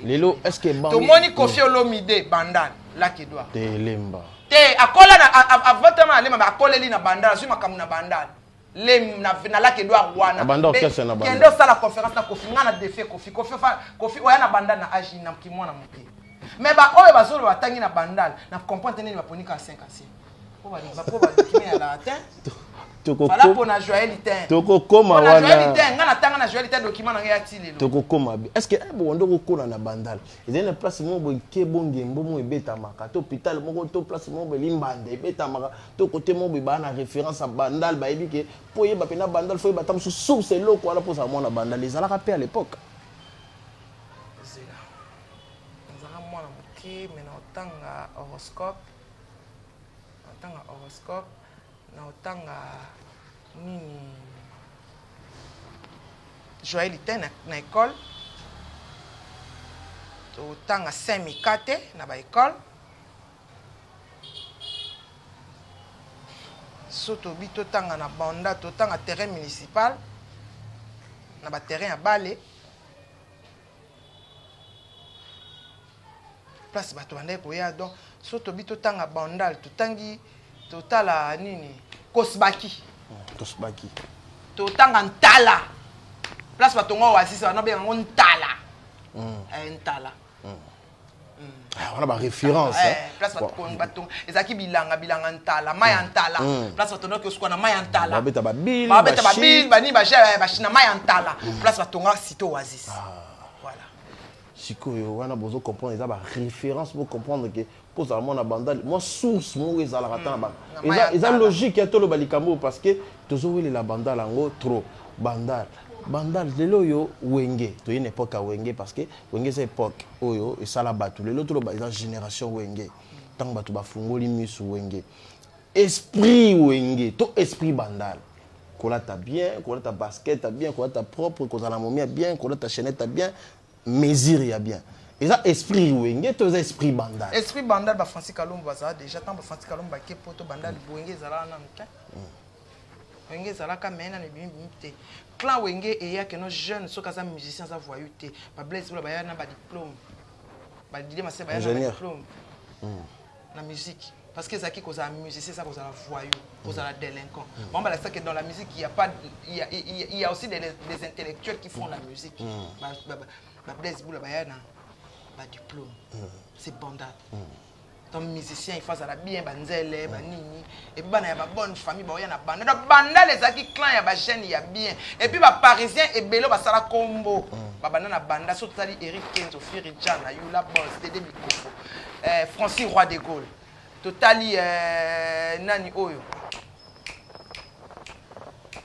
Lelo est ce que bango tomoni Koffi Olomide Bandal Lac Edouard te Lemba te akola na avotama na Lemba mais akoleli na Bandal azwi makambo na Bandal lem na, na Lac Edouard wana abanda orchestre na Bandal kende osala conférence na Koffi nga na défier Koffi Koffi Koffi oya na Bandal na age na kimwana moke mais ba oyo bazoloba batangi na Bandal na comprendre te nini baponi kaka 5 ancien po ba po ba document ya latin tokokoma wana nga natanga na joel te document na ngai ya ti lelo tokokoma est ce que eh, bokondo kokola na bandal ezali na place moko boye nkebo ngembo moko ebetamaka to hôpital moko to place moko boye limbanda ebetamaka to kote moko boye baa na référence ya bandal bayebi ke mpo oyeba mpena bandal fo oyeba ata mosusu source eloko wana mpo ozala mwana bandal ezalaka mpe à l'époque. Zela nazalaka mwana moke mais na otanga horoscope na otanga horoscope na otanga nini Joël te na, na école totanga Saint Mikate na ba école so tobi totanga na banda totanga terrain municipal na ba terrain ya bale place bato bandaki koya donc so tobi totanga bandal totangi totala nini kosbaki kosbaki totanga ntala place batonga oasis bana benga yango ntala eh, ntala Ah, wana ba référence eh, place batonga ezalaki bilanga bilanga ntala mai ya ntala place batondaki kosuka na mai ya ntala babeta babile babeta babile banini baje na mai ya ntala place batonga cité oasis voilà. Sikoyo wana bozo comprendre eza ba référence bo comprendre que mpo ozala mwana bandal mwa source moko ezalaka ta na ba eza, eza logique ya toloba likambo parce que tozowelela bandal yango trop bandal bandal lelo oyo wenge toye na époque ya wenge parce que wenge eza époque oyo esala bato lelo toloba eza génération wenge ntango bato bafungoli misu wenge esprit wenge to esprit bandal kolata bien kolata basket ya bien kolata propre kozala momi ya bien kolata chaînette ya bien mesure ya bien eza esprit wenge to eza esprit bandal esprit bandal ba Francis Kalombo bazala déjà ntango ba Francis Kalombo bake poto bandal wenge ezalaka nanu te wenge ezalaka mais nanu ebimi bimi te clan wenge eyaki no jeune soki aza musicien aza voyou te ba Blaise Bula baya na ba diplôme ba Didier Masela baya na ba diplôme na musique parce que ezalaki kozala musicien eza kozala voyou kozala délinquant bango balakisa que dans la musique il y a pas il y a, il y a aussi des intellectuels qui font la musique ba, ba, ba, ba Blaise Bula baya na ba diplôme c'est bandal donc musicien il faut azala bien banzele banini et puis bana ya ba bonne famille baoya na bandal donc bandal ezalaki clan ya bajeune ya bien et puis baparisien ebele basala kombo babanda na banda so totali Eric Kenzo Firi Jana Yula Boss Dede Bikofo eh, Francis Roi de Gaulle totali eh, nani oyo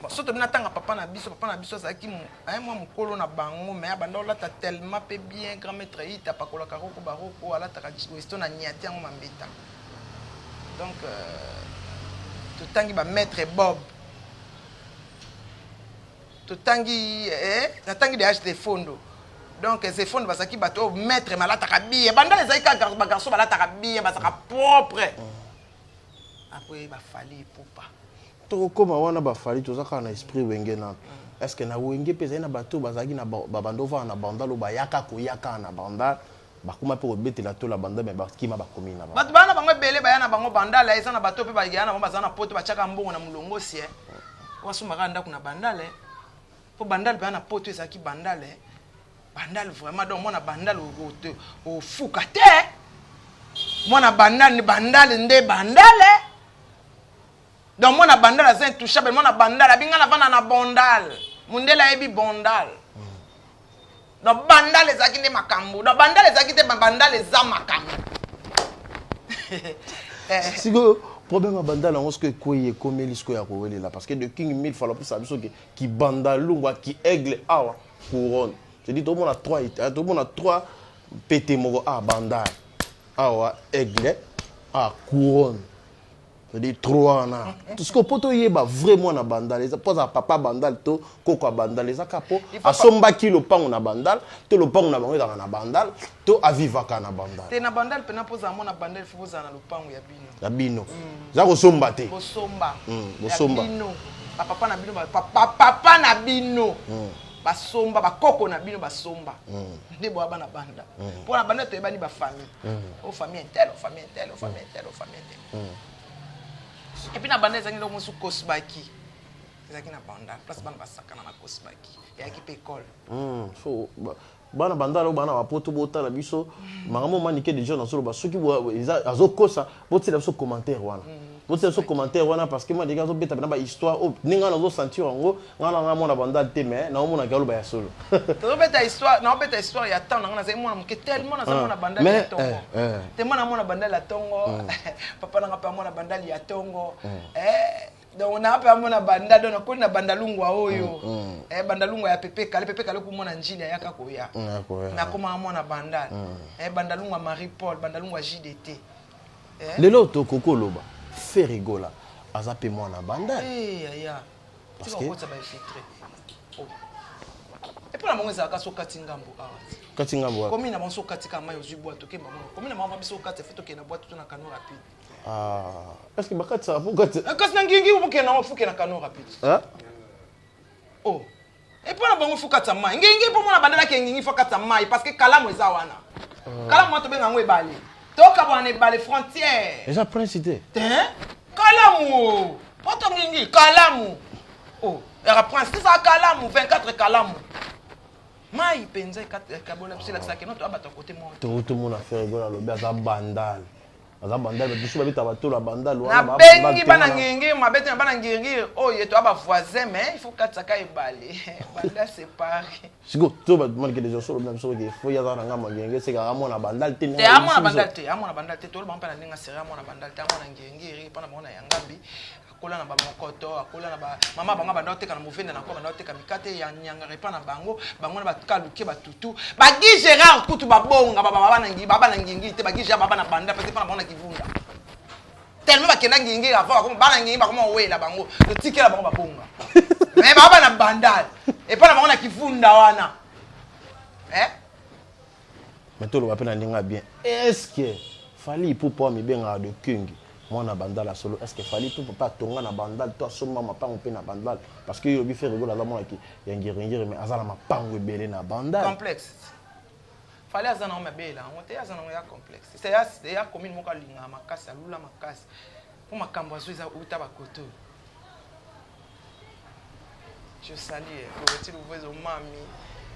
bon, so tobi natanga papa na biso papa na biso azalaki mwa mokolo na bango mais abanda olata tellement mpe bien grand maître ita apakolaka roko baroko alataka westo na niati yango mambeta donc totangi bamaître Bob totangi eh, natangi de de fondo donc zefondo bazalaki bato oyo maître balataka bien bandala ezalaki kaka bagarçon balataka bien bazalaka propre après bafali epupa tokokóma wana bafali toza kaka na esprit wenge nano est ce que na wenge mpe ezali na bato bazalaki na babanda ovanda na bandal oyo bayaka koyaka na bandal bakóma mpe kobetela to la bandal me bakima bakomi na bato baya na bango ebele baya na bango bandala eza na bato mpe baya na bango baza na poto batiaka mbongo na molongosi e basumbaka ndako na bandale mpo bandal baya na poto ezalaki bandale bandal vraiment donc mwana bandal ofuka te mwana bandal bandal nde bandale donc mwana bandal aza intouchable mwana bandal abinga na vanda na bandal mundele ayebi bandal donc bandal ezalaki nde makambo donc bandal ezalaki te bandal eza makambo. Sikoyo problème ya bandal yango soki ekwei ekomeli sikoyo ya kowelela parce que de king mille fois lapesa biso ke kibandalungwa ki aigle awa couronne c'est-à-dire tomona trois tomona trois pete moko a bandal awa aigle a couronne c'est-à-dire trois wana sikoyo mpo toyeba vrai mwana bandal eza mpo azala papa bandal to koko ya bandal eza kaka mpo asombaki lopango na bandal to lopango na bango ezalaka na bandal to avivaka na bandal te na bandal mpena mpo ozala mwana bandal fo bozala na lopango ya bino ya bino eza kosomba te bosomba bosomba ya bino bapapa na bino papa na bino. Basomba bakoko na bino basomba nde boya bana banda. Mpo na banda toyebani bafamille, o famille intel, o famille intel, o famille intel, o famille intel. Et puis na banda ezalaki eloko mosusu, kosbaki ezalaki na banda, place bana basakana na kosbaki, eyaki mpe école. So bana bandala oyo bana bapoto botala biso, makambo Manike de John azoloba, soki azokosa, botiela biso commentaire wana, botiela biso commentaire wana, parce que Manike azobeta pena bahistoire oyo ndenge nga nazosentir yango. Nga na nga mwana bandal te, mais naomonaka aloba ya solo. Tozobeta histoire, naobeta histoire ya temps nanga, nazali mwana moke tellement naza mwana bandali ya tongo. Tellement na mwana bandali ya tongo, papa nanga mpe amona bandali ya tongo. Donc naa mpe amona banda, donc nakoli na bandalungwa oyo, bandalungwa ya Pepe Kale. Pepe Kale kumona njili ayaka koya, mais akomaka mwana bandal, bandalungwa Marie Paul, bandalungwa JDT. Lelo tokoki oloba Ferre Gola aza mpe mwana bandal? Aya tika kokotisa bainfiltré epo na bango ezalaka so okati ngambo awa. Kati ngambo wapi? Komi na bango so okati kaka mai, ozwi bwato, okemba bango komi na bango biso okati fo tokende na bwato to na canot rapide. Ah, est ce que bakatisaka mpo kati? Kasi na ngingi okende nango, fo kende na canot rapide. Oh, epo na bango fo katisa mai ngingi, mpo mona bandelaki ngingi fo katisa mai, parce que kalamu eza wana. Kalamu wana tobenga yango ebale, tokabwana na ebale, frontière. Eza prince te? Te, kalamu o poto ngingi kalamu o yaka prince tizaka kalamu 24 kalamu mai mpenza ekabola biso, elakisaka keno toya bato ya kote moko. Totomona Ferre Gola alobi aza bandal, aza bandal, bato mosusu babetaka batolo ya bandal wana. Nabengi bana ngingiri mabe te, na bana ngingiri oyo toya bavoisin, mais il faut katisaka ebale, banda séparé. Sikoyo to Manike déjà solo na biso ke fo ye aza na ngambo ya ngenge, seka amona bandal te. Te, amona bandal te, amona bandal te. Toloba mpe na ndenge seri, amona bandal te, amona ngengiri mpo na bango na yangambi. Akola na bamokoto, akola na bamama bango, banda oteka na movenda na ko, banda oteka mikate ya nyangara epa na bango, bango na bakaluke batutu bagi Gérard kutu babonga baba na ngingi te. Bagi Gérard baba na banda parce mpo na bango na kivunda, tellement bakenda ngingi avant bakoma bana ngingi, bakoma owela bango, totikela bango babonga, mais baba na bandal epa na bango na kivunda wana, eh? Mais toloba mpe na ndenge ya bien, est ce que Fally Ipupa oyo amibengaka de king, mwana bandal ya solo, est ce que Fally Ipupa mpe atonga na bandal to asomba mapango mpe na bandal? Parce que yobi Ferre Gola aza mwanaki ya ngiringiri, mais aza na mapango ebele na bandal. Complexe. Fally aza nango mabelela yango te, aza nango ya complexe. C'est ya commune moko alingaka makasi, alula makasi mpo makambo azwi eza uta bakoto. Je salue Dorothy Louvoizo, mami,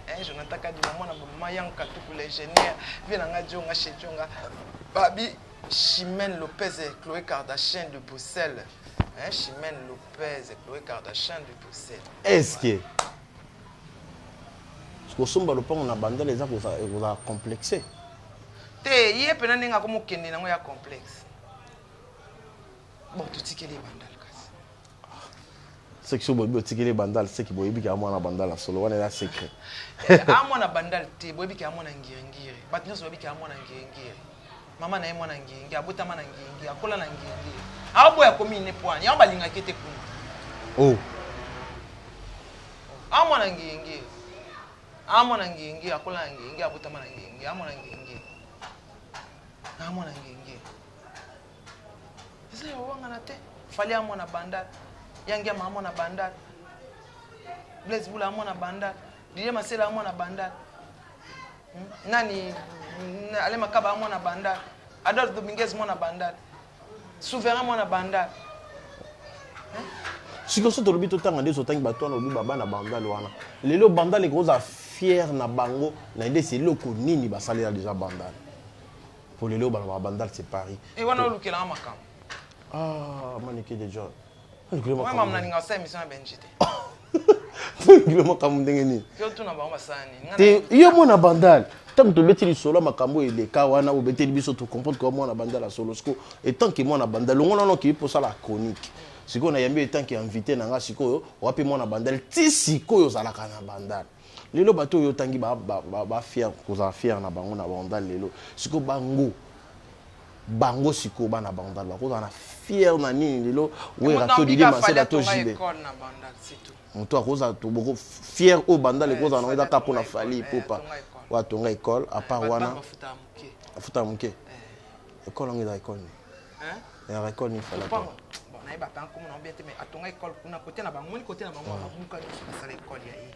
hein, Jonathan Kadima, mwana mama Yanka Tuku, l'ingénieur vie nanga Djonga chez Djonga, Babi Chimène Lopez et Chloé Kardashian de Bruxelles, hein, Chimène Lopez et Chloé Kardashian de Bruxelles. Est ce que kosomba lopango na bandala eza kozala complexe? Te, ye mpena ndenge akomokende nango ya complexe. Bon, totikeli ye bandal kasi. Soki so boyebi otikeli bandal, seki boyebi ke amwana bandal ya solo, wana eza secret. Amwana bandal te, boyebi ke amwana ngiringiri. Bato nyonso bayebi ke amwana ngiringiri. Mama na ye mwana ngiringi, abotama na ngiringi, akola na ngiringiri, aoboya komi ne poani yango balingaki te kuna. Oh. Amwana ngiringiri, amwana ngiringiri, akola na ngiringiri, abotama na ngiringiri, amwana ngiringiri, amwana ngiringiri. Eza ya owangana te. Fally amwana bandal, Yangiama amwana bandal, Blaise Bula amwana bandal, Didier Masela amwana bandal, Nani Ale Makaba amwana bandal, Adolphe Dominguez mwana bandal, Souverain mwana bandal. Sikoyo so tolobi, totanga nde totangi bato wana, olobi baba na bandal wana. Lelo bandal ekozala fier na bango na nde esi eloko nini basalela déjà bandal? Po lelo balobaka bandal c'est Paris. E wana olukelanga makambo. Ah, Manike de John. Mama, nalinga osala émission na Benji te. Olukile makambo ndenge nini? Yo tuna bango basala nini. Te, yo mwana bandal, ntango tobeti lisolo ya makambo oyo eleka wana, obeteli biso, tocomprendre ke mwana bandal ya solo. Siko etant ke mwana bandal, longo nano okei mposala chronique, sikoyo nayambi etant ke invité na nga. Sikoyo wapi mwana bandal ti sikoyo ozalaka na bandal? Lelo bato oyo otangi bafier, kozala fier na bango na bandal lelo, sikoyo bango sikoyo bana bandal bakozala na fier na nini lelo? Wera to Didier Masela to JB, moto akozala boko fier oyo bandal ekozala nango eza kaka mpona Fally Ipupa oyo atonga école. À part wana, afutaka moke. École yango eza école nini? Ezalaka école nini Fally atonga? Nayeba mpe nkombo na bien te, mais atonga école kuna kote na bango. Moni kote na bango, babuka nyonso, basala école ya ye.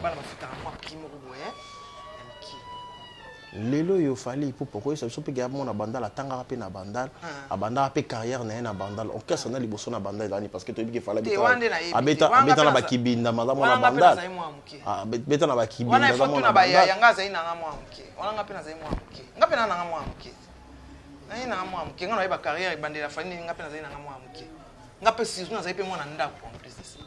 Bana bafutaka mwa prix moko boye ya mike. Lelo oyo Fally Ipupa, koyesa biso mpe ke mona Bandal, atangaka mpe na Bandal, abandaka mpe carrière na ye na Bandal, orchestre na liboso na Bandal ezalani? Parce que toyebi ke Fally Te, wana nde nayebi te. abeta Wana abeta na mpe bakibinda, maza mona wana nga mpe Bandal. nazali mwa moke. Ah, beta na Wana bakibinda, aza ifo mwana tuna Bandal. bayaya. Nga azali nanga mwa moke wana, nga mpe nazali mwa moke, nga mpe na nanga mwa moke, naye nanga mwa moke. Nga nayeba carrière ebandela Fally nini, nga mpe nazali nanga mwa moke, nga mpe surtout nazali mpe mwana ndako en plus de ça.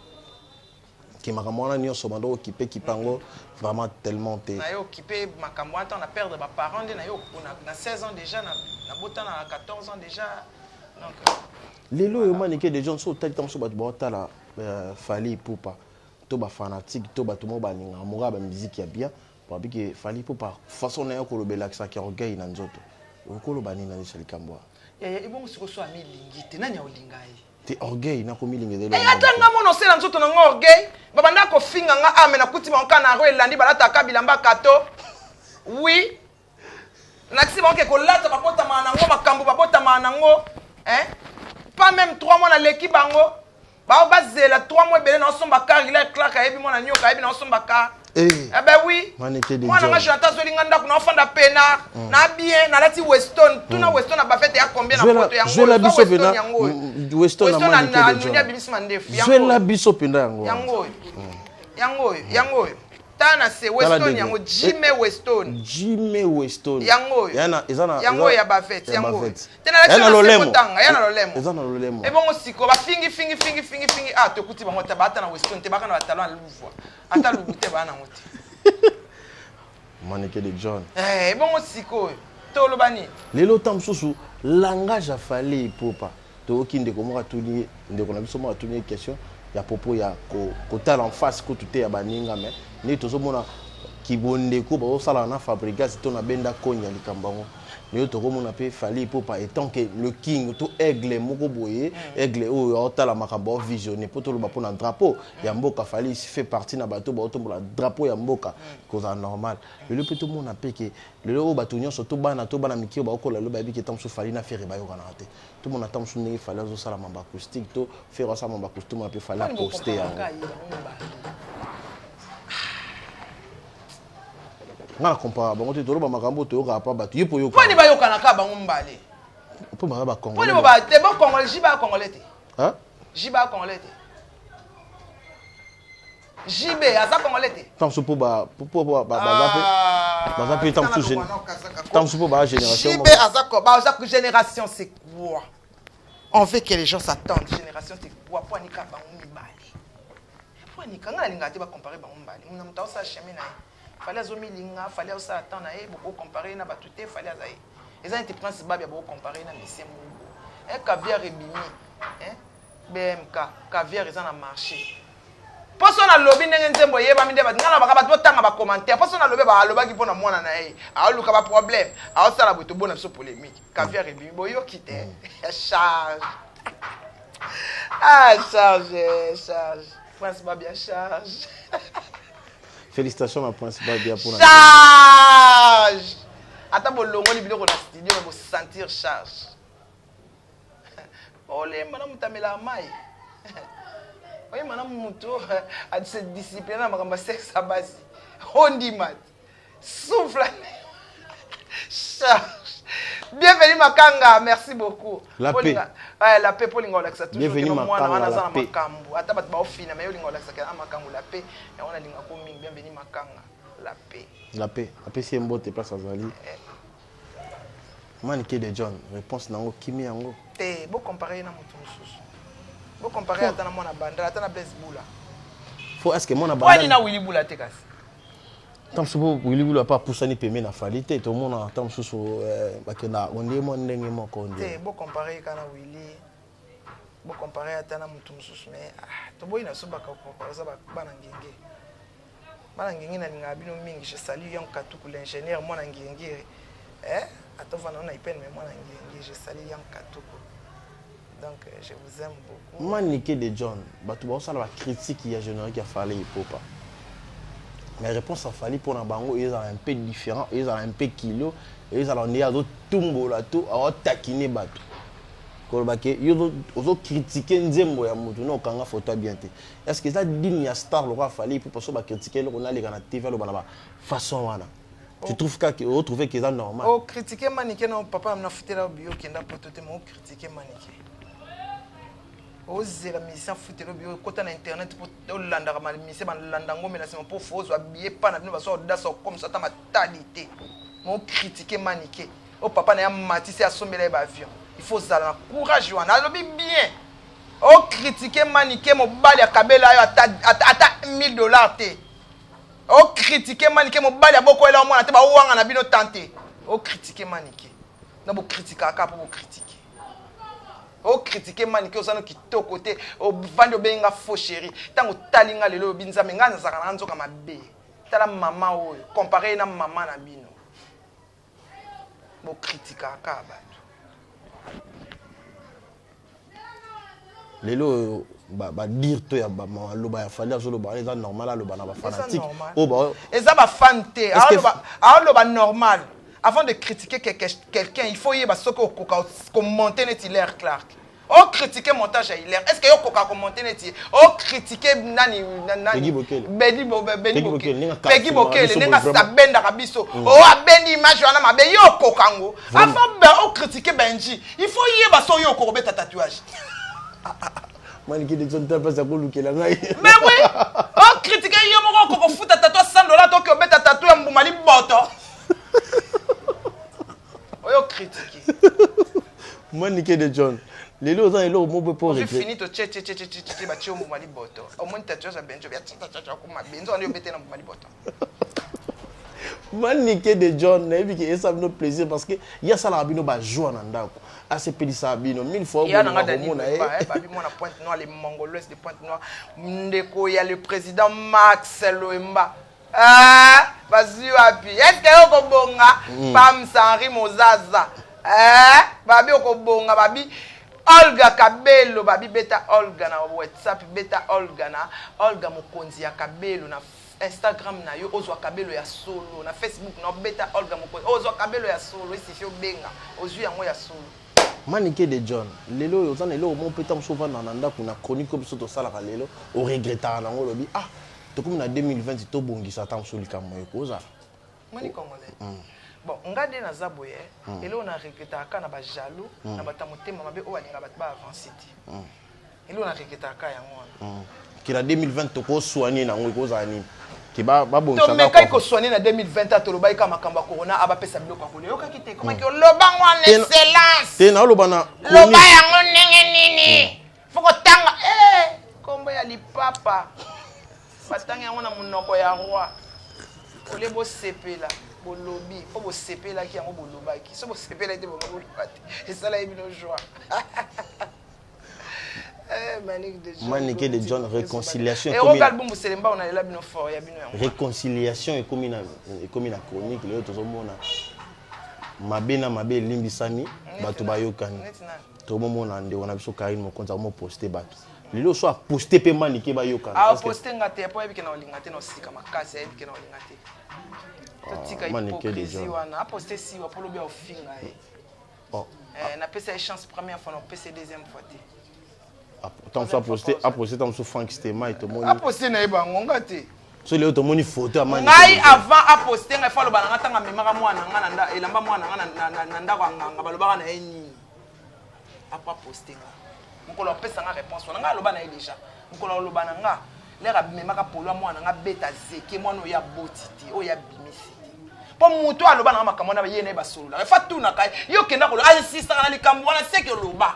Ke makambo wana nyonso bando okipe kipe yango vraiment tellement te. Naye okipe makambo wana ntango na perdre baparent nde naye na 16 ans déjà, nabota na 14 ans déjà, donc Lelo oyo, Manike de John, so otali ntango so bato baotala Fally Ipupa to bafanatique to bato moko balingaka moko ya bamiziki ya bien, babike Fally Ipupa, façon na ye koloba elakisaka orgueil na nzoto. Okoloba nini na nisa likambo wana? Yaya, ebongo sikoyo so amilingi te, nani aolinga ye? Te, orgueil nakomilinga ezali. Eh, ata nga mona osela nzoto na nga orgueil, babanda kofinga nga ame, nakuti bango kaka na ro elandi, balataka bilamba kato. Oui, nakisi bango ke kolata babotamaka nango, makambo babotamaka nango, hein? Pas même 3 mois naleki bango, bao bazela 3 mois ebele, naosomba car. Hilaire Clark ayebi, mwana nyoka ayebi, naosomba car. Eh. Eh ben oui. Manike de Mwana nga John. Jonathan azolinga ndako, naofanda pena na bien, nalati Weston. Tuna Weston na bafete ya combien na poto yango. Zwela oyo, biso Weston mpena yango oyo. Weston na Weston Manike de anuni John. abimisi mandefu yango Zwela oyo. biso mpenza yango wana. Yango oyo, yango oyo, yango oyo, tala na se Weston. Ndenge. Yango Jime Weston. Jime Weston. Yango oyo. Eza na Yango oyo ya bavete, ya yango oyo. bavete. Te, nalakisi Ya na na se lolemo. kotanga, ya na lolemo. Eza na lolemo. Ebongo siko bafingi fingi fingi fingi fingi, ah, tokuti bango te, baata na Weston te, baka na batalon ya Louvre, ata lubu te, baa nango te. Manike de John. Eh, ebongo sikoyo toloba nini? Lelo ta mosusu langage ya Fally Ipupa, toyoki ndeko moko atuni ye, ndeko na biso moko atuni ye question ya propos ya kotala en face kutu te ya baninga, mais ndenge tozomona kibondeko bazosala na Fabregas to na benda konya likambo yango, lelo tokomona mpe Fally Ipupa étant que le king to aigle moko boye, aigle oyo aotala makambo, aovisionne mpo toloba mpona drapeau ya mboka. Fally fait partie na bato baotombola drapeau ya mboka, kozala normal. Lelo mpe tomona mpe ke lelo oyo bato nyonso to bana mike oyo baokola lelo bayebi ke ta mosusu Fally na Ferre bayokanaka te. Tomona ta mosusu ndenge Fally azosala mambo acoustique to Ferre asala mambo acoustique, tomona mpe Fally aposte yango. Yango. Nga na compara bango te, toloba makambo oyo toyokaka pa bato ye mpo Mponi yoka. Bayokanaka bango mibale. Mpo baza Mponi bacongolais. Bo te, bo congolais, JB congolais te. Hein? JB congolais te, JB aza congolais te. Ta mosusu mpo baza mpe, baza mpe ta mosusu ta mosusu mpo baa génération JB moko. Aza baza génération, c'est quoi? On veut que les gens s'attendent. Génération, c'est quoi? Po anika bango mibale, po anika nga nalingaka te bacompare bango mibale. Muna moto aosala chemin na ye, Fally azomilinga, Fally aosala temps na ye, bokocompare na bato te. Fally aza ye, eza neti Prince Babia, bokocompare na Messie moko. Caviar ebimi, BMK caviar eza na marché. Mposo nalobi ndenge nzembo eyebami nde bato ngai nalobaka, bato botanga bacommentaire. Mposo nalobi, alobaki mpo na mwana na ye aoluka baproblème, aosala boye, tobona biso polémique. Caviar ebimi, boyoki te ya charge, ah, charge, charge, Prince Babia, charge. Félicitations na Prince Babia mpona Charge, ata bolongoli biloko na studio, me bosentir charge. Olemba na moto amelaka mai, oyemba na moto ase discipline na makambo ya sexe ya basi, ondima te, souffle, charge. Bienvenue Makanga, merci beaucoup. La paix. Ouais, la paix, polinga olakisa toujours Bienvenue que mwana Makanga, wana aza la na paix. makambo, ata bato baofina me yo olinga olakisaka na makambo. La paix yango nalingako mingi. Bienvenue Makanga, la paix. La paix, apesi ye mbote place azali. Manike de John, réponse nango kimi yango. Te, bocompare ye na moto mosusu, bocompare ata na mwana Bandala, ata na Blaise Bula. Faut est ce que mwana Wani na Bandal Willi Bula te kasi. Ta mosusu mpo Willi Bula mpe apusani pembe na Fally te, tomona ta mosusu bakenda ondie mwa ndenge moko Te, ondie. Bocompare ye kaka na Willi, bocompare ata na moto mosusu, mais ah, toboyi na biso bakaoza bana ngenge, bana ngenge. Nalingaka bino mingi. Je salue Yan Katuku, l'ingénieur, mwana ngenge, eh? Atovanda na ipene, mais mwana ngenge. Je salue Yan Katuku, donc je vous aime beaucoup. Manike de John, bato baosala bacritique ya générique ya Fally Ipupa, mais réponse ya Fally mpona bango ezala un peu différent, ezala un peu kilo, ezala nde azotumbola to aotakine bato. Koloba ke yo ozo critiquer nzembo ya mutu na okanga photo ya bien te. Est ce que eza digne ya star lokola Fally Ipupa soki ba critiquer eloko na aleka na TV aloba na ba façon wana? Tu trouves kaka o trouver que eza normal? O critiquer Manike na papa na futela yo billet okenda poto te mais o critiquer Manike. Ozela musicien afutela yo billet okota na internet po olandaka ba musicien balanda ngombe na sima po faut ozwa billet pa na bino bazwa audace okomisa ata matadi te mais o critiquer Manike. Oyo papa naye amatisi asombela ye ba avion il faut ozala na courage wana alobi bien o critique manike mobali akabela yo ata, ata, ata 1000 dollars te o critique manike mobali abokolela yo mwana te bawanga na bino tan te o critique manike na bokritikaka kaka mpo bokritike o critique manike oza no kitoko te ovandi obengi nga faux chéri ntango otali nga lelo olobi nzambe ngai nazalaka nanga nzoka mabe tala mama oyo compare ye na mama na bino Bo critikaka kaka batu. Lelo oyo ba, ba dire to ya ba maloba ya Fally azoloba wana eza normal aloba na ba fanatique oyo ba eza ba fan te aoloba aoloba normal avant de critiquer quelqu'un il faut yeba soki okoka ko monter neti Hilaire Clark O critiquer montage ya Hilaire. Est-ce que yo koka ko monter neti o critiquer nani nani Bedi Bedi Bokele. Peggy Bokele ndenge abendaka biso. Mm. O abendi image wana mabe yo koka ngo. Avant ben o critiquer Benji, il faut yeba so yo ko beta tatouage. Maniki de John Tapas akolukela ngai. Mais oui, o critiquer yo moko ko futa tatouage 100 dollars to ko beta tatouage mbuma liboto. Oyo critiquer. Manike de John lelo oza na eloko moko mpo ozwi fini to tie tie tie tie tie tie batie yo mbuma liboto omoni tatouage ya benjo bia tia tia tia okoma benzo wana yo obete na mbuma liboto. Manike de John nayebi ke esala bino plaisir parce que ye asalaka bino ba joie na ndako asepelisaka bino mille fois ya nanga Dani komona ye babi mwana Pointe Noire le mongolois de Pointe Noire ndeko ya le président Max Loemba. Ah, bazwi wapi eske yo okobonga mm. pams henri mozaza eh, babi okobonga babi olga kabelo babi beta olga na whatsapp beta olga na olga mokonzi ya kabelo na instagram na yo ozwa kabelo ya solo na facebook na obeta olga mokonzi ozwa kabelo ya solo esifi obenga ozwi yango ya solo. Manike de John, lelo oyo oza na eloko moko mpe ntango mosusu ovandaka na ndako na chronique oyo biso tosalaka lelo oregretaka nango olobi ah tokomi na 2020 tobongisa ata mosusu likambo ekozala. Omoni congolais bon nga nde naza boye eloko na regretaka kaka na ba jaloux na bato ya motema mabe oyo balingaka bato ba avance te eloko na regretaka kaka yango wana. Ke na 2020 toko soigner nango ekozala nini? Ke ba babongisa Tomekaki ko soigner na 2020 a tolobaki kaka makambo ya corona abapesa biloko ya kolia oyokaki te ekomaki oloba ngo en excellence te naoloba na loba yango ndenge nini faut kotanga eh kombo ya lipapa batangi yango na monoko ya roi olie bosepela bolobi mpo bosepelaki yango bolobaki so bosepelaki te bongo boloba te esalaki bino joie. Manike de John réconciliation réconciliation ekomi na ekomi na chronique lelo tozomona mabe na mabe elimbisami bato bayokani tokomomona ndeko na biso Karine Mokonzi akomoposte bato lelo so aposte mpe Manike bayokana. Aposte nga te po ayebi ke na olinga te na osika makasi ayebi ke na olinga te totika hypocrisie wana aposte siwa po lobi aofinga ye. Oh. Eh, napesa ye chance première fois napesa ye deuxième fois te. Ntango mosusu aposte aposte ntango mosusu Frank Stemay tomoni aposte na ye bango nga te. So lelo tomoni photo ya Manike ngai avant aposte ngai fo aloba na nga ntango amemaka mwana nga na elamba mwana nga na ndako ya nganga balobaka na ye nini apo aposte nga mokolo apesa nga réponse wana nga aloba na ye déjà mokolo aloba na nga lere amemaka polo ya mwana nga beta zeke mwana oyo aboti te oyo abimisi te mpo moto aloba na nga makambo wana ye na ye basololaka efa tunaka ye yo okenda koloba ainsistaka na likambo wana seke oloba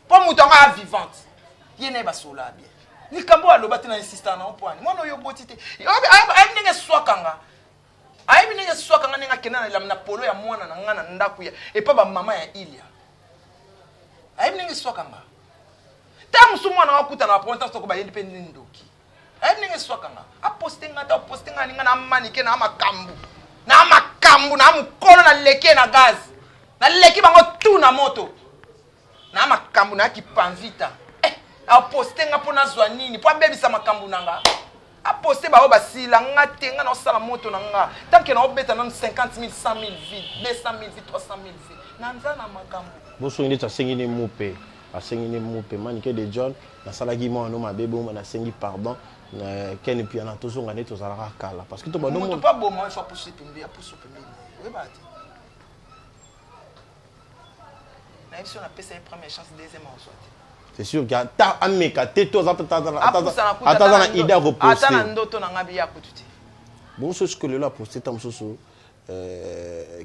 mpo moto yango aya vivante ye na ye basololaka bien likambo oyo aloba te na insistaka na yo mpo ani mwana oyo oboti te ayebi ndenge eswaka nga ayebi ndenge eswaka nga ndenge akenda na na polo ya mwana na nga na ndako ya epa bamama ya ilia ayebi ndenge eswaka nga ntango mosusu mwana nga akutana na problème ntango bayendi mpe ndoki ayebi ndenge eswaka nga aposte nga te aposte nga aninga na manike na makambo na makambo na mokolo naleki ye na gaz naleki bango tu na moto na makambo na kipanvita eh, aposte nga mpo nazwa nini mpo abebisa makambo na nga aposte baoyo basila nga te nga naosala moto na nga tant ke naobeta nanu 50 000 100 000 vie 200 000 vie 300 000 vie na nza na makambo bosongi ndeti asengi ne mupe. Asengi nde mupe Manike de John, nasalaki mwana no mabe bongo nasengi pardon na Ken Mpiana, tozonga nde tozalaka kala parce que to bando moto pa boma il faut apusu pembeni, apusu pembeni oyebaka te. Nayebi so napesa ye première chance, deuxième azwa te. C'est sûr que ata ameka te to aza ata aza na idée ya koposte ata na ndoto na nga biya kutu te. Bongo soki sikoyo lelo aposte ta mosusu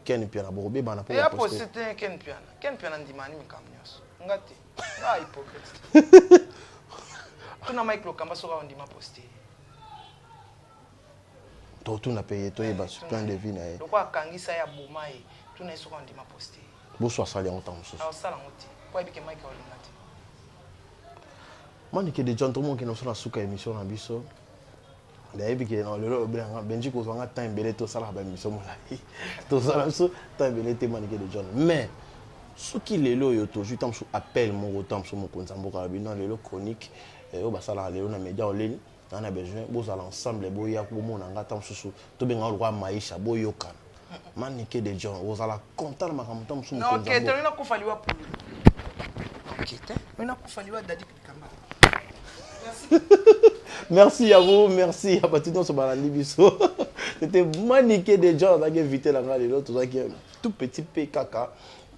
Ken Mpiana bokobebana mpo aposte te. Ken Mpiana, Ken Mpiana ndimani mikambo nyonso, nga te, nga hypocrite. Tuna Mike Lokamba soki ondima poste. Totuna mpe ye, toyeba plan de vie na ye. Lokola akangisa ye, aboma ye, tuna ye soki ondima poste. Boso asali yango ntango mosusu. Aosala yango te po ayebi ke Mike aolinga te. Manike de John, tomonke na biso na suka émission na biso. Nayebi ke na lelo olobelanga Benji, kozwanga temps ebele, tosalaka baémission molai, tozala biso temps ebele te. Manike de John, mais soki lelo oyo tozwi ntango mosusu appel moko, ntango mosusu mokonzi ya mboka na bino lelo, chronique oyo basalaka lelo na média oleni naa na besoin bozala ensemble, boya bomona nga, ntango mosusu tobengaka lokola Maisha, boyokana. Manike de John, ozala content na makambo ntango mosusu mokonzi ya mboka nakufa liwa pulu ok te, nakufa liwa Dadi Kamba. Merci à vous, merci à bato nyonso balandi biso. C'était Manike de John azalaki invité na nga lelo. Tozalaki tout petit pe kaka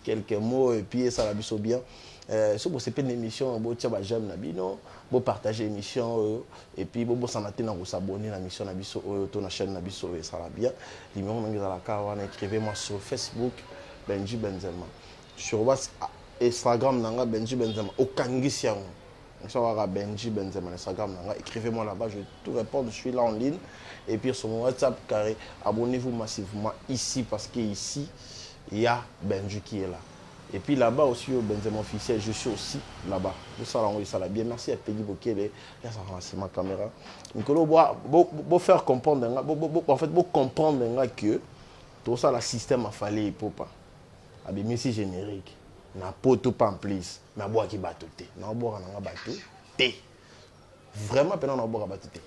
quelques mots et puis esala biso bien. Soki bosepeli na émission, botia baj'aime na bino, bopartage émission oyo et puis bobosana te na kos'abonner na mission na biso oyo to na chaîne na biso oyo, esala bien. Numéro nango ezalaka wana. Écrivez-moi sur Facebook, Benji Benzema, sur WhatsApp, Instagram nanga Benji Benzema, okangisi yango so kaka Benji Benzema na Instagram nanga. Écrivez-moi là-bas, je vais tout répondre, je suis là en ligne. Et puis sur mon WhatsApp carré. Abonnez-vous massivement ici parce que ici il y a Benji qui est là. Et puis là-bas aussi, au Benzema officiel, je suis aussi là-bas. Tout ça, là, ça bien. Merci à Peggy Bokele, c'est ma caméra. Nicolo, bo faire comprendre, bo, en fait, bo comprendre que tout ça, le système a fallu pour pas. Abimisi générique. Na poto pas en plus. Mais abwaki bato te. Na obwaka nanga bato te. Vraiment, pena na obwaka bato te.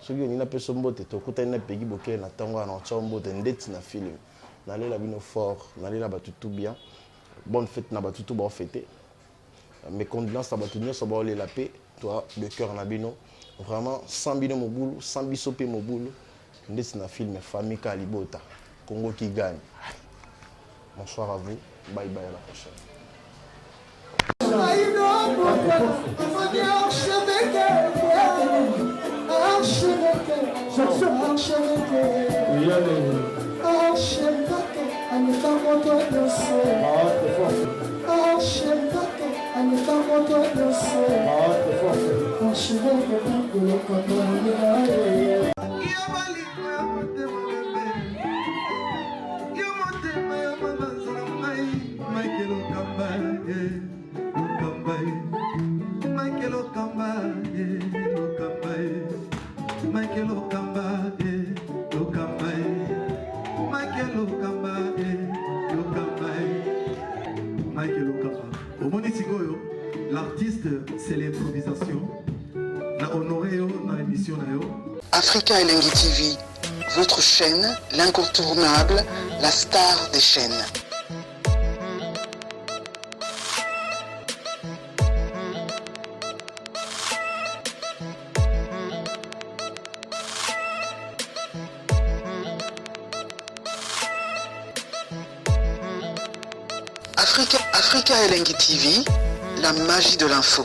Soki olingi napesa mbote, tokutani na Peggy Bokele na ntongo wana, otya mbote ndeti na film. Nalela bino fort, nalela bato tout bien. Bonne fête na bato tout baofete. Mes condoléances na bato nyonso baolela mpe toi de cœur na bino. Vraiment, sans bino mobulu, sans biso mpe mobulu. Ndeti na film, famille ka libota. Congo qui gagne. Bonsoir à vous. Bye bye, à la prochaine. Omoni sikoyo, l'artiste, c'est l'improvisation. Na honoré yo na émission na yo. Africa Elengi TV, votre chaîne, l'incontournable, la star des chaînes. Africa, Africa Elengi TV, la magie de l'info.